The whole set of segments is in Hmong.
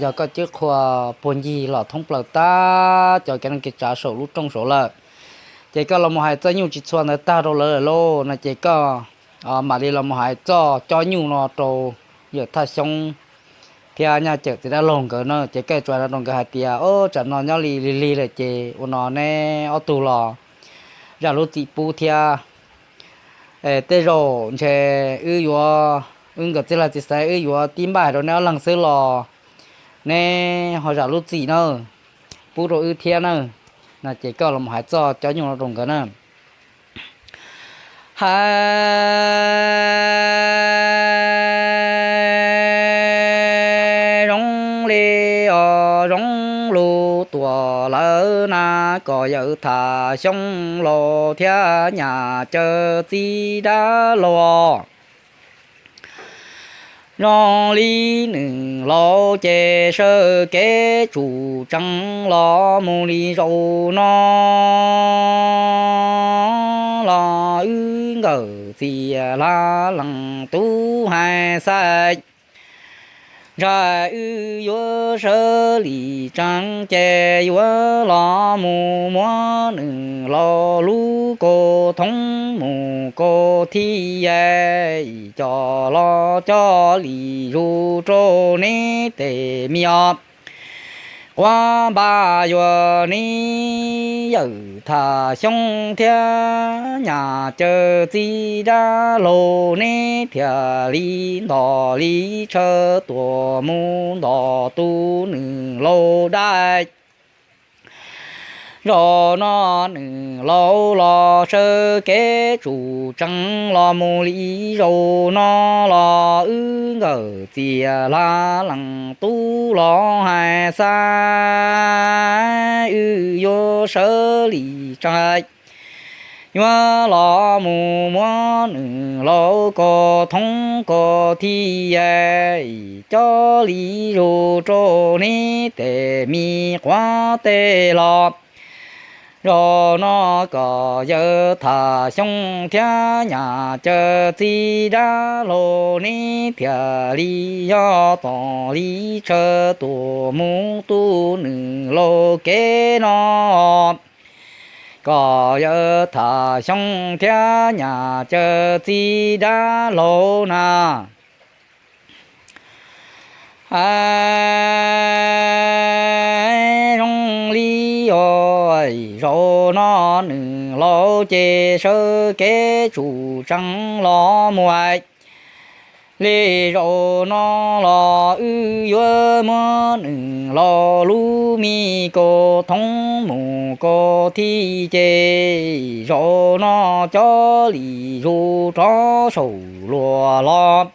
yog koj cwb qhua puag ncig los thoob plaws tag cov kev neej kev tsav saum lub rooj saud lawm, ces koj los mus hais txoj nyuj tsis txhua ntawd tag rau lawv lawm lauj no ces koj mam li los mus hais txoj cob nyuj no rau yawm Thaj Xyoob thiab Nyaj Cawm txiv dab laug nkawd na. Ces koj tsuas hais no rau nkawd hais tias, Ob, tsam no nyob li lig lig lawm ces ua no neb ob tug los zam lub txim pub thiab. Tej zaum ntshe wb yuav, wb nkawm txiv lag txiv xaiv wb yuav tib npaj hais rau neb ob leeg xwb los neb ho zam lub txim na, pub rau wb thiab na. No ces koj los hais txoj cob nyuj no rau nkawd na. Hais zoo li os, zoo lus tuam lawm na, kom yawm Thaj Xyoob laus thiab Nyaj Cawm txiv dab laug. Zoo li nws laus ces sawv kev tsum tsees los mus li zaum no los wb nkawm txiv lag leej tub hais xav, ntshai wb yuav sawv li tsees ces yuav los mus muab nws laus lub kaus thoob mus kaus thib, coj los coj li zus rau neb tes me os. Quav npaj yuav neb yawm Thaj Xyoob thiab Nyaj Cawm txiv dab laug, neb thiaj li nto li tshaw tuam mus nto tus nws laus dab. Zaum no nws laus los sawv kev tsum tsees los mus li zaum no los wb nkawm txiv lag leej tub los hais xav, wb yuav sawv li tsees yuav los mus muab nws laus kaus thoob kaus thib, coj li zus rau neb tes me quav tej los. Zaum no kom yawg Thaj Xyoob thiab Nyaj Cawm txiv dab laug, neb thiaj li yog tom li tshaw tuam mus tu nws laus kev no. Kom yawg Thaj Xyoob thiab Nyaj Cawm txiv dab laug na. Hais zoo li os, zaum no nws laus ces sawv kev tsum tsees los mus li zaum no los wb yuav muab nws laus lub me kaus thoob mus kaus thib ces zaum no coj li zus rov saum luag los.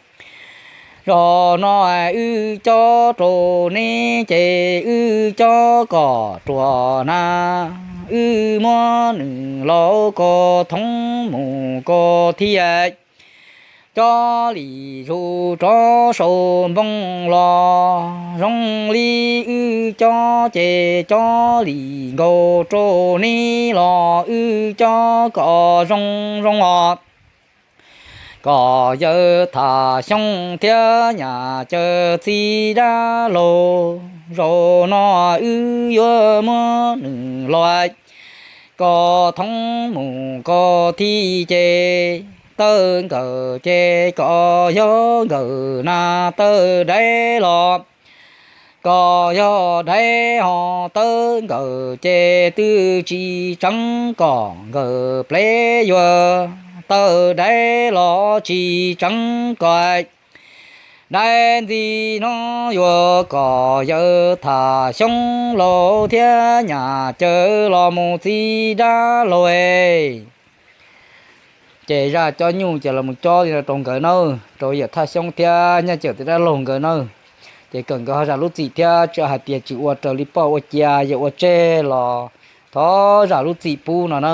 Zaum no wb cob rau neb ces wb cob kom ruam na, wb muab nws laus kaus thoob mus kaus thib coj li zus rov saum npoo los. Zoo li wb cob ces cob li nkaus rau neb los wb cob kom zoo zoo os. Kom yawg Thaj Xyoob thiab Nyaj Cawm txiv dab laug, zaum no wb yuav muab nws laus kaus thoob mus kaus thib ces tawg nkawm ces kom yog nkawm na tawg daiv los. Kom yog daiv ho tawg nkawm ces twb tsis tseev kom nkawm plev yuav tawg daiv los tsis tseev kom daiv ntxiv no yuav kom yawg Thaj Xyoob laus thiab Nyaj Cawm los mus txiv dab laug. Ces zaj cob nyuj ces los mus cob li no rau nkawd nawb, rau yawm Thaj Xyoob thiab Nyaj Cawm txiv dab laug nkawd nawb. Ces kom nkawd ho zam lub txim thiab tsis hais tias tsis ua raws li poj ua cia yawm ua tseg los thov zam lub txim pub no na.